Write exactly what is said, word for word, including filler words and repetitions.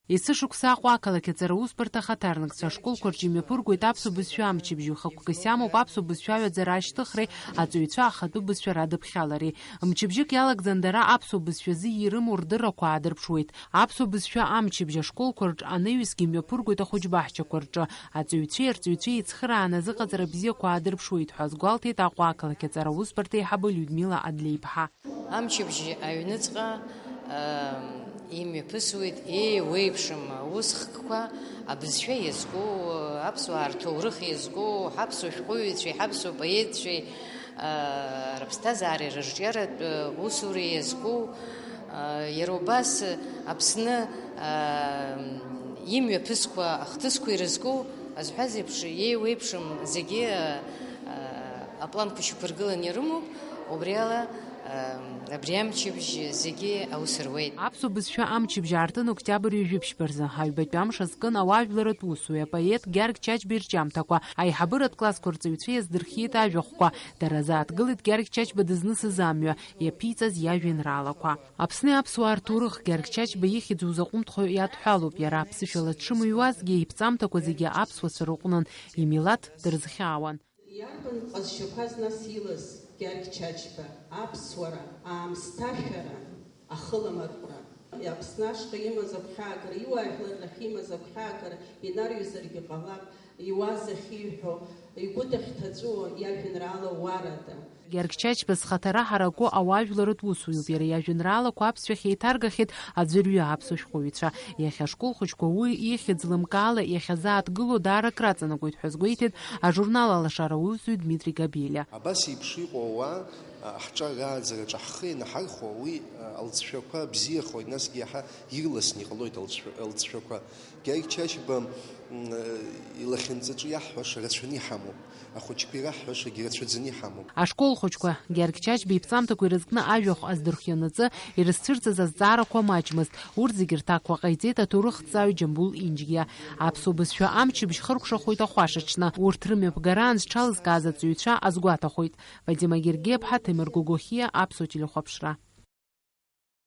Есышықәса Аҟәа ақалақь аҵара усбарҭа ахаҭарнакцәа ашколқәа рҿы имҩаԥыргоит аԥсуа бызшәа амчыбжьы, хықәкыс иамоуп аԥсуа бызшәа аҩаӡара ашьҭыхреи аҵаҩцәа ахатәы бызшәа радыԥхьалареи. Мчыбжьык иалагӡан дара аԥсуа бызшәазы ирымоу рдыррақәа аадырԥшуеит. Аԥсуа бызшәа амчыбжь ашколқәа рҿы анаҩсгьы имҩаԥыргоит ахәыҷбаҳчақәа рҿы. Аҵаҩцәеи арҵаҩцәеи еицхырааны азыҟаҵара бзиақәа аадырԥшуеит ҳәа азгәалҭеит Аҟәа ақалақь аҵара усбарҭа аиҳабы Людмила Адлеиԥҳа. Амчыбжь аҩныҵҟа, ам, имҩаԥысуеит еиуеиԥшым аусхкқәа, абызшәа иазку, аԥсуаа рҭоурых иазку, ҳаԥсуа шәҟәыҩҩцәеи, ҳаԥсуа поетцәеи, а, рыԥсҭазаареи рырҿиаратә, а, усуреи иазку, а, иара убас Аԥсны, а, имҩаԥысқәа ахҭысқәа ирызку, азҳәаз еиԥш, еиуеиԥшым зегьы, а, апланқәа шьақәыргыланы ирымоуп, убри ала, а, абри амчыбжь зегьы аус руеит. Аԥсуа бызшәа амчыбжь аартын октиабр ҩажәи ԥшьба рзы. Аҩбатәи амш азкын ауаажәларратә усуҩы апоет Гьаргь Чачба ирҿиамҭақәа. Аиҳабыратә классқәа рҵаҩцәа иаздырхиеит ажәахәқәа. Дара азы ааҭгылеит Гьаргь Чачба дызнысыз амҩа, иаԥиҵаз иажәеинраалақәа. Аԥсни аԥсуаа рҭоурых Гьаргь Чачба ихьӡ узаҟәымҭхо иадҳәалоуп. Иара аԥсышәала дшымыҩуазгьы, иԥҵамҭақәа зегьы аԥсуацәа рыҟәнын, имилаҭ дырзхьаауан. Иарбан ҟазшьақәаз нас илаз Гьаргь Чачба, аԥсуара, аамсҭашәара, ахыламаркәра? Аԥсны ашҟа имаз агәхьаагара, иуаажәлар рахь имаз агәхьаагара инарҩызаргьы ҟалап, иуаз ахьиҳәо, игәы дахьҭаҵәуо иажәеинраала уарада. Гьаргь Чачба зхаҭара ҳараку ауаажәларратә усуҩуп. Иара иажәеинраалақәа аԥсшәахь еиҭаргахьеит аӡәырҩы аԥсуа шәҟәыҩҩцәа. Иахьа ашкол хәыҷқәа уи ихьӡ лымкаала иахьазааҭгыло даара акраҵанакуеит ҳәа азгәеиҭеит ажурнал Алашара аусзуҩ Дмитри Габелиа. Абас еиԥш иҟоу ауаа, а, ҳҿар ааӡараҿы ҳхы ианаҳархәо, уи, а, алҵшәақәа бзиахоит, насгьы иаҳа ирласны иҟалоит алҵшәа-, алҵшәақәа. Гьаргь Чачба, м, э, илахьынҵаҿы иаҳҳәаша рацәаны иҳамоуп, ахәыҷқәа ираҳҳәашагьы рацәаӡаны иҳамоуп. Ашкол хәыҷқәа Гьаргь Чачба иԥҵамҭақәа ирызкны ажәахә аздырхианаҵы ирызцәырҵыз азҵаарақәа маҷмызт. Урҭ зегьы рҭакқәа ҟаиҵеит аҭоурыхҭҵааҩ Џьамбул Инџьгиа. Аԥсуа бызшәа амчыбжь хыркәшахоит ахәашаҽны. Урҭ рымҩаԥгараан зҽалызкааз аҵаҩцәа азгәаҭахоит. Вадим Агергиаԥҳа, Ҭемыр Гогохиа, Аԥсуа телехәаԥшра.